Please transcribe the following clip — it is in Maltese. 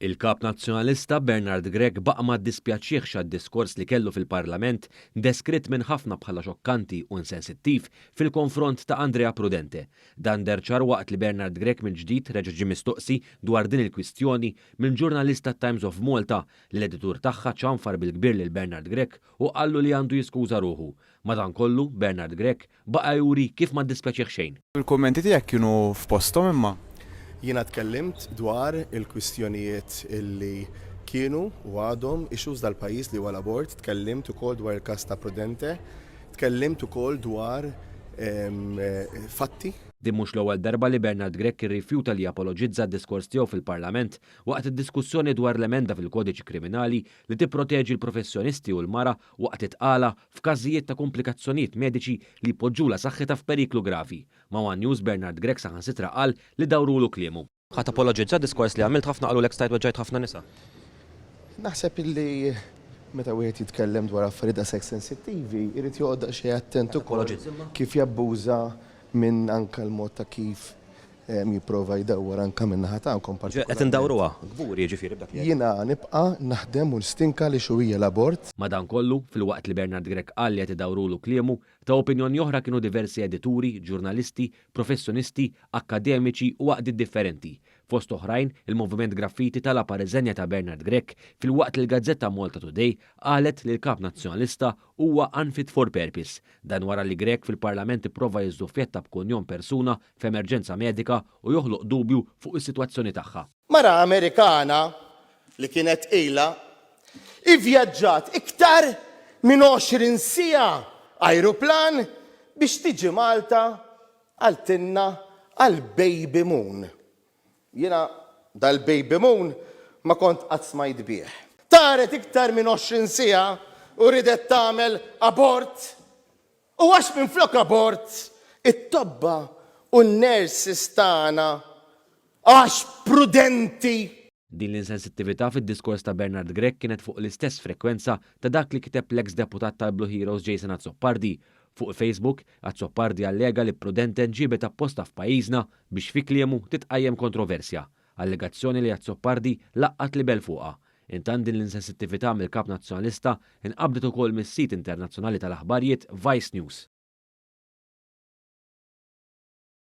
Il-Kap Nazzjonalista Bernard Grech baqa' ma ddispjaċihx għad-diskors li kellu fil-Parlament deskritt minn ħafna bħala xokkanti u insensittiv fil-konfront ta' Andrea Prudente. Dan deher ċar waqt li Bernard Grech mill-ġdid reġa' ġie mistoqsi dwar din il-kwistjoni minn ġurnalist tat-Times of Malta li l-editur tagħha ċanfar bil-kbir lil Bernard Grech u qallu li għandu jiskuża ruħu. Madankollu, Bernard Grech baqa' juri kif ma ddispjaċih xejn. Il-kummenti tiegħek kienu f'posthom imma. Jiena tkellimt dwar il-kwistjonijiet illi kienu u għadhom issues dal-pajjiż li huwa l-abort, tkellimt ukoll dwar il-każ ta' Prudente, tkellimt ukoll dwar fatti. Din mhux l-ewwel darba li Bernard Grech irrifjuta li japoloġizza għad-diskors tiegħu fil-Parlament waqt id-diskussjoni dwar l-emenda fil-Kodiċi Kriminali li tipproteġi l-professjonisti u l-mara waqt it-tqala f'każijiet ta' kumplikazzjonijiet mediċi li jpoġġulha saħħitha f'periklu gravi. Ma' one News Bernard Grech saħansitra qal li dawrulu kliemu. Ħa tapoloġizza għad-diskors li għamilt ħafna qalulek stajt weġġajt ħafna nisa. Naħseb illi meta wieħed jitkellem dwar affarijiet daqshekk sensittivi, irid joqgħod daqsxejn attent ukoll kif jabbuża minn anke l-mod ta' kif jipprova jdawwar anke min-naħa tagħkom partikolarment. Qed indawruha, kburi jiġifieri b'dak li għedt. Jiena nibqa' naħdem u nistinka li xu hija l-abort. Madankollu, filwaqt li Bernard Grech qal li qed idawrulu kliemu, ta' opinjoni oħra kienu diversi edituri, ġurnalisti, professjonisti, akkademiċi u għaqdiet differenti. Fost oħrajn, il-Moviment Graffiti talab għar-riżenja ta' Bernard Grech filwaqt li l-gazzetta Malta Today qalet li l-Kap Nazzjonalista huwa unfit for purpose. Dan wara li Grech fil-Parlament ipprova jiżżuffjetta b'kunjom persuna f'emerġenza medika u joħloq dubju fuq is-sitwazzjoni tagħha. Mara Amerikana li kienet tqila ivvjaġġat iktar minn 20 siegħa ajruplan biex tiġi Malta qaltilna għal baby moon. Jiena dal-baby moon ma kont qatt smajt bih. Taret iktar minn 20 siegħa u riedet tagħmel abort. U għax minflok abort, it-tobba u n-nurses tagħna għax prudenti! Din l-insensittività fid-diskors ta' Bernard Grech kienet fuq l-istess frekwenza ta' dak li kiteb l-eks deputat tal-Blue Heroes Jason Azzopardi. Fuq Facebook, Azzopardi allega li Prudente nġiebet apposta f'pajjiżna biex fi kliemu titqajjem kontroversja. Allegazzjoni li Azzopardi laqqat libell fuqha. Intant din l-insensittività mill-Kap Nazzjonalista nqabdet ukoll mis-sit internazzjonali tal-aħbarijiet Vice News.